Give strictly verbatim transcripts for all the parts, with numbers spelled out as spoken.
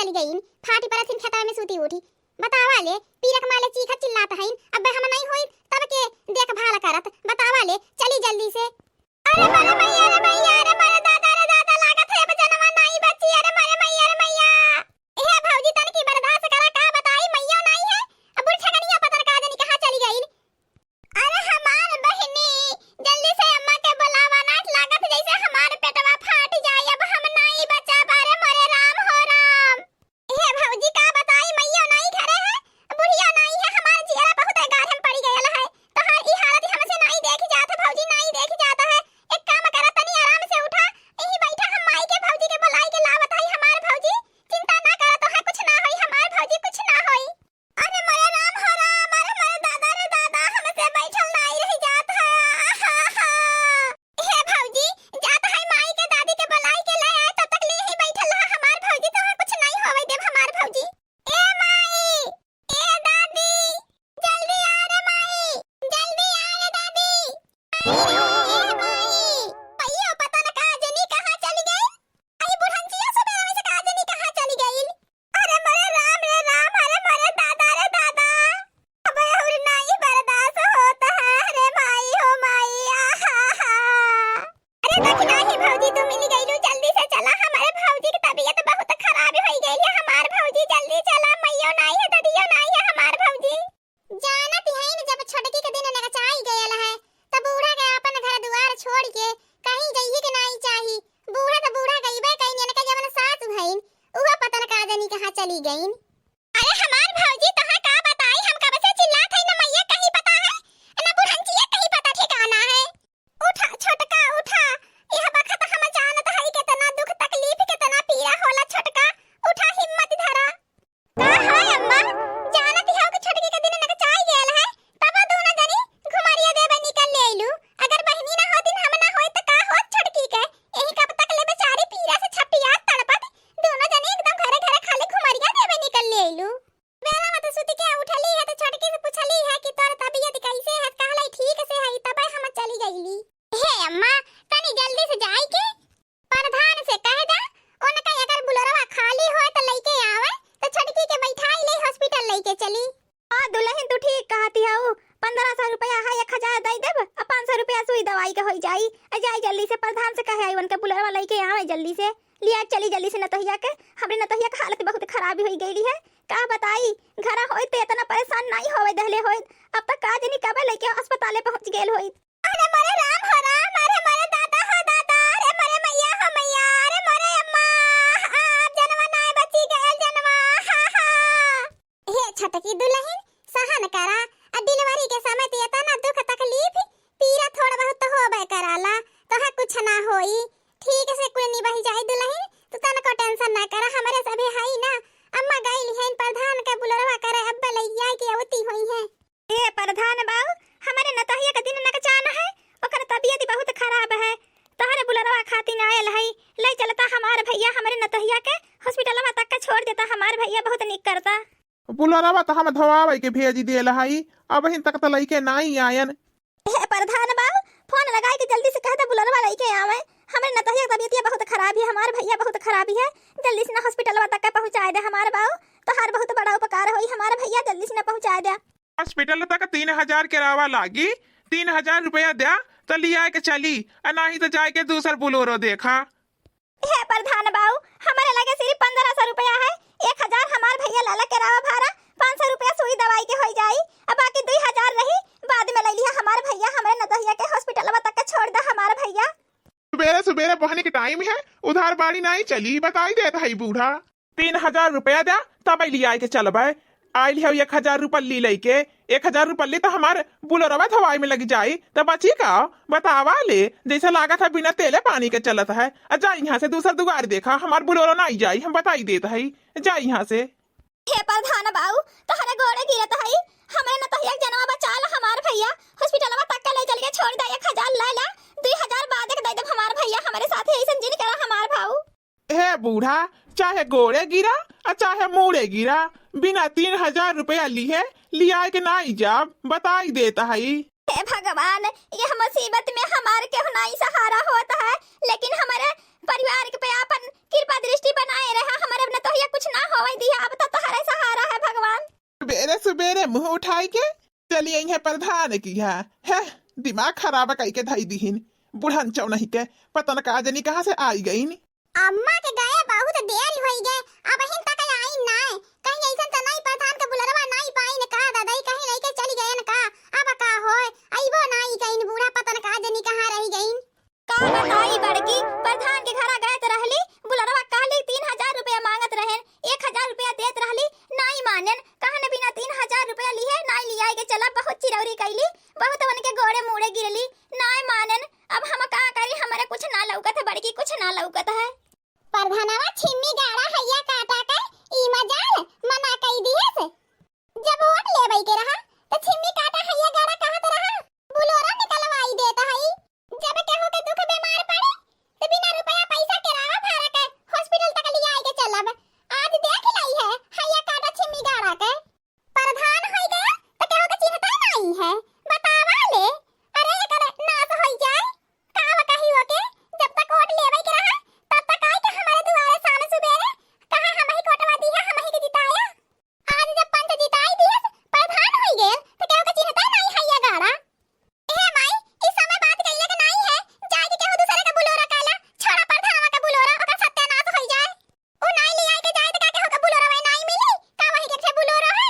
चली गईन, फाटी परत हिन खेतवा में सूती उठी। बतावा ले, पीरा के मारे चीखत चिल्लात हईन, अब हम नहीं होई तब के देखभाल करत। बतावा ले, चली जल्दी से। अरे मोरे मैया रे मैया, अरे मोरे दादा रे दादा, लागत है अब जनवा नाई बची, अरे मोरे मैया रे मैया। ए भौजी, तनकी बर्दाश्त करा, का बताई, मैया नाई है। अब बूढ़ ठगनिया पता न का जानी कहाँ चली गई। अरे हमार बहिनी, जल्दी से अम्मा के बुलावा, नाट लागत जैसे हमार पेटवा फाट जाई, अब हम नाई बचब, अरे मोरे राम हो राम। हे भौजी, का बताई, मैया नाई घरे है, बुढ़िया नाई है, हमार जियरा बहुत गाढ़ में पड़ी गयल है। तोहार ई हालत हमसे नाई देखी जात है भौजी, नाई देखी जात है। एक काम करा, तनी आराम से उठा, यहीं बैठा, हम माई के भौजी के बुलाई के लावत हई। हमार भौजी, चिंता ना करा, तोहे कुछ ना होई, हमार भौजी कुछ ना होई। अरे मोरे राम हो राम, अरे मोरे दादा रे दादा, हमसे बैठल नाई रही जात है। आहा, हा। हे भौजी, जात है माई के दादी के बुलाई के ले आए, तब तक ले ही बैठल रहा हमार भौजी, तोहे कुछ नहीं होवे देब हमार भौजी। ए माई, ए दादी, जल्दी आ रे माई, जल्दी आ रे दादी। ए माई, पइयो पता न का जनी कहाँ चली गई। आई बुढ़ंचिया सुबेरे से का जनी कहाँ चली गई। अरे मोरे राम रे राम, अरे मोरे दादा रे दादा। अब और नहीं बर्दाश्त होता है, अरे माई हो माई, आहा हा। अरे दखिना ही भौजी, तू मिल गईलू, जल्दी से चला, हमारे भौजी की तबीयत बहुत खराब हो गई है। हमार भौजी जल्दी चला, मैयो नाई है, ददियो नाई है हमार भौजी। जानत हईन, जब छोटकी के दिन नगचाई गयल है, तब बूढ़ा के अपन घर दुआर छोड़ के कहीं जइही के नाई चाही। बूढ़ा तो बूढ़ा गईबे कहीं, इनके जवन सास हईन, उहो पता न का जानी कहाँ चली गईन। अरे हमार भौजी, तोहा का बताई, हम कब से चिल्लात हई न मैया कहीं पता है, न बुढ़ंचिया कहीं पता ठिकाना है। उठा छोटका उठा, यह बखत हम जानत हई कितना दुख तकलीफ, कितना पीड़ा होला। छोटका उठा, हिम्मत धरा। का है अम्मा, जानत हऊ कि छोटकी के दिन नगचाई गयल है, तब दोनों जनी घुमरिया देवे निकल ले अइलू। अगर बहिनी ना होतिन, हम ना होई त का होत छोटकी के? यही कब तक ले बेचारी पीड़ा से छपियात तड़पत दोनों जनी एकदम घरे घरे खाली घुमरिया देवे निकल ले अइलू। बेला मत सुति के उठली है तो छोटकी से पूछली है कि तोर तबीयत कैसे है, कहले ठीक से है, तबे हम चली गईली। हे अम्मा, तनी जल्दी से जाई के प्रधान से कह दे, उनका अगर बुलेरवा खाली होए तो लइके आवे, तो छोटकी के बैठाई ले हॉस्पिटल लइके चली। हाँ दुलहिन, तू ठीक कहती हऊ, पन्द्रह सौ रुपया है, एक हजार दई देब, आ पाँच सौ रुपया सुई दवाई के होई जाई। आ जाई जल्दी से प्रधान से कहे आई, उनके बुलेरवा लइके आवे जल्दी से, लिया चली जल्दी से नतहिया के। हमरे नतहिया के हालत बहुत खराब होई गईली है, का बताई, घरा होइत तो इतना परेशान नाई होवे देहले होइत, अब तक का जनी कबे लइके अस्पताले पहुँच गेल होइत। अरे मोरे राम हो राम, अरे मोरे दादा हो दादा, अरे मोरे मैया हो मैया, अरे मोरे अम्मा, अब जनवा नाय बची गयल जनवा, हा हा। हे छोटकी दुलहिन, सहन करा, आ डिलीवरी के समय तो इतना दुख तकलीफ, पीरा थोड़ा बहुत तो होबे कराला, तोहे कुछ ना होई, ठीक से कुल निबहि जाई दुलहिन, तू तनको टेंशन ना करा, हमरे सभे हई ना, अम्मा गइल हईन प्रधान के बुलेरवा करे, अब्बे लइया के अवती होई है। ए प्रधान बाऊ, हमरे नतहिया के दिन नगचान है, ओकर तबीयत बहुत खराब है, तोहरे बुलेरवा खातिन आयल है, ले चलता हमार भैया हमरे नतहिया के हॉस्पिटलवा तक के छोड़ देता, हमार भैया बहुत निक करता। बुलेरवा तो हम धोआवे के भेज देल हई, अबहिन तक तो लइके नाई आयन। हे प्रधान बाऊ, फोन लगाई के जल्दी से कह दे बुलेरवा लइके आवे, हमरे नतहिया के तबीयतिया बहुत खराब है, हमार भैया बहुत खराब है, जल्दी से ना हॉस्पिटलवा तक के पहुँचाए दे हमार बाऊ, तोहार बहुत बड़ा उपकार होई हमार भैया, जल्दी से ना पहुँचाए दे। हॉस्पिटल तक तीन हजार किरावा लागी, तीन हजार रुपया द्या, त लिया के चली, आ नाही त जाए के दूसर बुलेरो देखा। हे प्रधान बाऊ, हमरे लगे सिर्फ पन्द्रह सौ रुपया है, एक हजार हमार भैया लाला किरावा भाड़ा, पाँच सौ रुपया सुई दवाई के होई जाई, अब बाकी दुई हजार रही, बाद में ले लिहा हमार भैया, हमरे नतहिया के हॉस्पिटलवा तक के छोड़ दा हमार भैया। सुबेरे सुबेरे बहनी के टाइम है, उधार बाड़ी नाई चली, बताई देत हई बूढ़ा। तीन हजार रुपया द्या, तब लियाए के चलबे। आइल है एक हजार रुपल्ली लइके, एक हजार रुपल्ली तो हमार बुलेरवा धोवाई में लग जाई, तो बची का? बतावा ले, जैसे लागत है बिना तेले पानी के चलत है। आ जा यहाँ से दूसर दुआर देखा, हमार बुलेरो नाई जाई, हम बताई देत हई, जा यहाँ से। हे प्रधान बाऊ, तोहरे गोड़े गिरत हई, हमरे नतहिया के जनवा बचा ला हमार भैया, हॉस्पिटलवा तक के ले चल के छोड़ दे, एक हजार ले ला, दुई हजार बाद के दे देब हमार भैया, हमरे साथे ऐसन जिन करा हमार भाऊ। हे बूढ़ा, चाहे गोड़े गिरा आ चाहे मूड़े गिरा, बिना तीन हजार रुपया लिहे लियाए के नाई जाब, बताई देत हई। हे भगवान, यह मुसीबत में हमार केहू नाई सहारा होत है, लेकिन हमरे परिवार के पे आपन कृपा दृष्टि बनाए रहा, हमरे नतहिया कुछ ना हो। ले आई है प्रधान की है, है, दिमाग खराब कई के धई दिहिन। बुढ़न चौनही के पता न का जनी कहाँ से आई गईन। अम्मा के गए बहुत देर होई गए, अबहिन तक आई नाय। कहीं ऐसन त नाई प्रधान के बुलरवा नाई पाइन का दादा, ई कहीं लेके चली गएन का? अब का होय, अइबो नाई कइन, बूढ़ा पता न का जनी कहाँ रही गइन। का बताई बड़की, प्रधान के घरा गए त रहली, बुलरवा कहली तीन हजार रुपया मांगत रहेन, एक हजार रुपया देत रहली, नाई मानेन, कहन बिना तीन हजार रुपया लिहे नाई लियाई के चला, बहुत चिरौरी कइली, बहुत उनके गोड़े मूड़े गिरली, नाई मानेन। अब हम का करी, हमरे कुछ ना लौकत है बड़की, कुछ ना लौकत है। प्रधानवा छिम्मी गाड़ा हैया काटा के ई मजाल मना कई दिहस। जब वोट लेवई के रहा, त छिम्मी काटा हैया गाड़ा कहत रहा, बुलोरा निकलवाई देत हई। जब केहू के दुख बीमार पड़े, त बिना रुपया पैसा के रावा भाड़ा के hospital तक लियाई के चलब। आज देख लई है, हैया काटा छिम्मी गाड़ा के। प्रधान होई गया, त केहू के चिन्हता नाई है। बतावा ले, अरे एकर नाश होई जाए। का कही ओके, जब तक वोट लेवई के रहा, तब तक आई के हमरे दुआरे शाम सुबेरे, कहा हमही कोटवा दिहे, हमही के जिताया। आज जब पंच जिताई दिहस, प्रधान होई गेल, त केहू के चिन्हता नाई हैया गाड़ा। ए माई, ई समय बात कइले के नाई है, जाए के केहू दूसरे के बुलोरा कहला, छोड़ा प्रधानवा के बुलोरा, ओकर सत्यानाश होई जाए। उ नाई ले आए के जाए त का केहू के बुलोरा वही नाई मिली, का वही के थे बुलोरा है?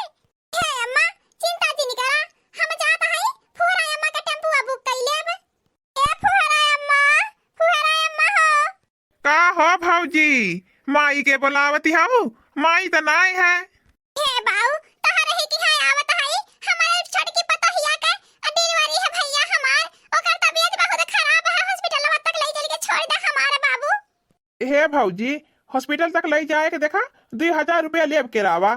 हे अम्मा, चिंता जिन करा, हम जात हई, फुहरा अम्मा के टेम्पुआ book कइ लेब। ए फुहरा अम्मा, फुहरा अम्मा हो। का हो भौजी, माई के बोलावती हऊ? माई त नाय है। हे बाऊ, तोहरे ही किहाँ आवत हई, हमारे छोटकी पतोहिया के delivery है भैया हमार, ओकर तबीयत बहुत खराब है, hospital तक ले चल के छोड़ दे हमारे बाबू। हे भौजी, hospital तक ले जाए के देखा, दुई हजार रुपया लेब के रावा।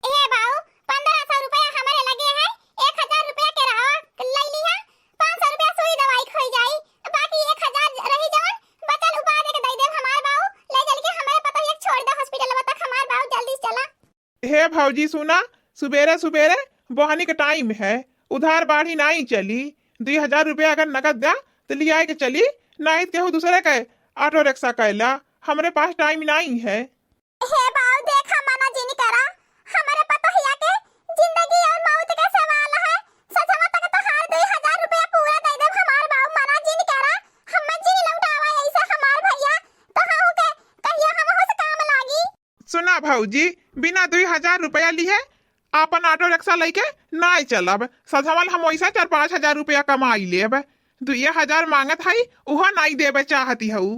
ए बाऊ, पन्द्रह सौ रुपया हमरे लगे है, एक हजार रुपया के रहा, ले लिहा, पाँच सौ रुपया सुई दवाई खोई जाई, बाकी एक हजार रही जवन, बचल उपाय के दे देब हमार बाऊ, ले चल के हमरे पतोहिया के छोड़ दे hospital तक हमार बाऊ, जल्दी से चला। हे भौजी सुना, सुबेरे सुबेरे बोहनी के time है, उधार बाढ़ी नाई चली, दुई हजार रुपया अगर नगद द्या तो लियाए के चली, नाई तो केहू दूसरे के auto रिक्शा कैला, हमरे पास time नाई है। हे बाऊ, देखा, मना जिन करा, हमरे पतोहिया के जिंदगी और मौत के सवाल है। सजवा तक तोहार दुई हजार रुपया पूरा दे देब हमार बाऊ, मना जिन करा, हमें जिन लौटावा ऐसे हमार भैया, तो हऊ के कहियो हम होश काम लागी। सुना भौजी, बिना दुई हजार रुपया लिहे आपन auto रिक्शा लइके नाय चलब। सजवल हम वैसे चार पाँच हजार रुपया कमाई लेब। दुइये हजार मांगत हई, उहो नाई देबे चाहती हऊ।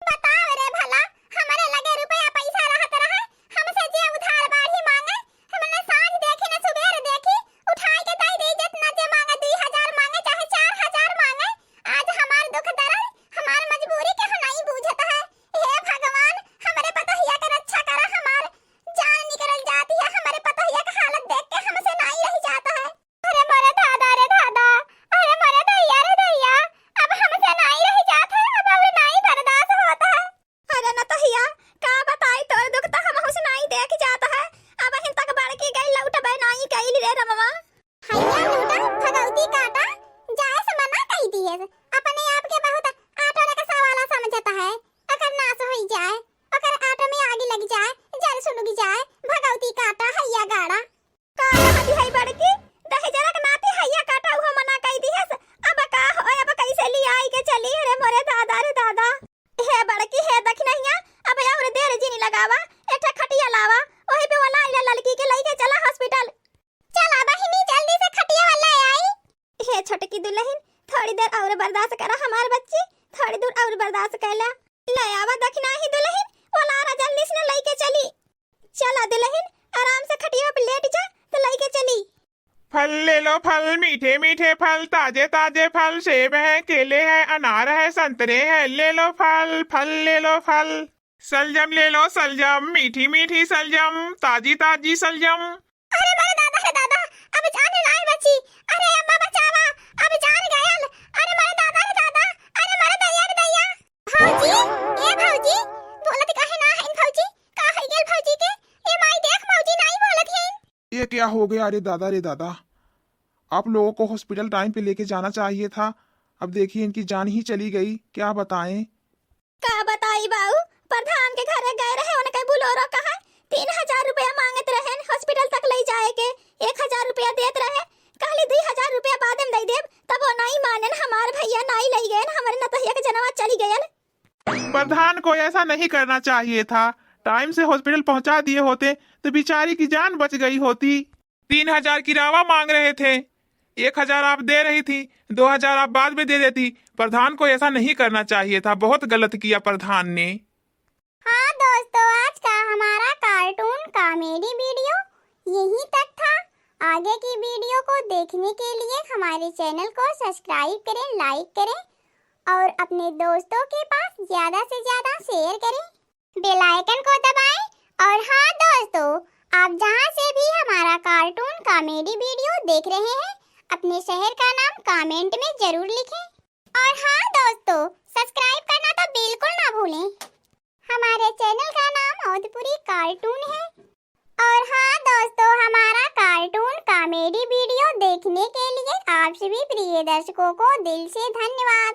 बताओ रे भला, हमरे लगे रुपया पैसा रहत रहे, हमसे जे उधार बाढ़ी मांगे, हमने साँझ देखी न सुबेर देखी, उठाई के दई दे, जितना जे मांगे, दुई हजार मांगे चाहे चार हजार मांगे, आज हमार दुख दर्द, हमार मजबूरी केहू नाई बूझत है। हे भगवान, हमरे पतोहिया के रक्षा करा, हमार जान निकरल जाती है, हमरे पतोहिया के हालत देख के हमसे नाई रही जात है। अरे मोरे दादा रे दादा, अरे मोरे दैया रे दैया, अब हमसे नाई रही जात है, अब और नाई बर्दाश्त होत है। अरे नतहिया, का बताई तोर दुख त हमहू से नाई देख जात है, अबहिन तक बड़की गई लौटबे नाई कइल रे रमवा। हैया लूटा, भगौती काटा, जाए से मना कई दिए। अपने आप के बहुत auto रिक्शा वाला समझत है। ओकर नाश होई जाए, ओकर auto में आग लग जाए, जर सुलग जाए, भगौती काटा, हैया गाड़ा। का कहती है बड़की? दहिजरा के नाती हैया काटा, उहो मना कई दिहस। अब का होए, अब कैसे लियाई के चली? अरे मोरे दादा रे दादा। हे बड़की, हे दखिनहिया, अब और देर जिन लगावा, एक ठा खटिया लावा, ओही पे वाला आइला ललकी के लइके चला hospital। चला बहिनी, जल्दी से खटिया वाला आई। हे छोटकी दुलहिन, थोड़ी देर और बर्दाश्त करा हमार बच्ची, थोड़ी देर और बर्दाश्त कैला। ले आवा दखिनही दुलहिन, वाला जल्दी से न लइके चली। चला दुलहिन, आराम से खटिया पे लेट जा, तो लइके चली। फल ले लो फल, मीठे मीठे फल, ताजे ताजे फल, सेब है, केले है, अनार है, संतरे है, ले लो फल, फल ले लो फल। सलजम ले लो सलजम, मीठी मीठी सलजम, ताजी ताजी सलजम। अरे मोरे दादा रे दादा, अब जान नाय बची। अरे अम्मा बचावा, अब जान गयल। अरे मोरे दादा रे दादा, अरे मोरे दैया रे दैया। भौजी, ए भौजी, बोलत काहे ना हइन भौजी? का होइ गेल भौजी के? ए माई देख भौजी नाई बोलत हइन। ये क्या हो गया? अरे दादा रे दादा, आप लोगों को hospital time पे लेके जाना चाहिए था। अब देखिए इनकी जान ही चली गई, क्या बताएं। का बताई बाऊ, प्रधान के घरे गए रहे, उनके बुलोरो कहा तीन हजार रुपया मांगत रहे hospital तक ले जाए के, एक हजार रुपया देत रहे, कहली प्रधान को ऐसा नहीं करना चाहिए था। टाइम से हॉस्पिटल पहुंचा दिए होते तो बेचारी की जान बच गई होती। तीन हजार किरावा मांग रहे थे, एक हजार आप दे रही थी, दो हजार आप बाद में दे देती। प्रधान को ऐसा नहीं करना चाहिए था, बहुत गलत किया प्रधान ने। हाँ दोस्तों, आज का हमारा कार्टून कॉमेडी वीडियो यहीं तक था। आगे की वीडियो को देखने के लिए हमारे चैनल को सब्सक्राइब करें, लाइक करें और अपने दोस्तों के पास ज़्यादा से ज़्यादा शेयर करें, बेल आइकन को दबाएं। और हाँ दोस्तों, आप जहाँ से भी हमारा कार्टून कॉमेडी वीडियो देख रहे हैं, अपने शहर का नाम कमेंट में जरूर लिखें। और हाँ दोस्तों, सब्सक्राइब करना तो बिल्कुल ना भूलें। हमारे चैनल का नाम अवधपुरी कार्टून है। और हाँ दोस्तों, हमारा कार्टून कॉमेडी वीडियो देखने के लिए आप सभी प्रिय दर्शकों को दिल से धन्यवाद।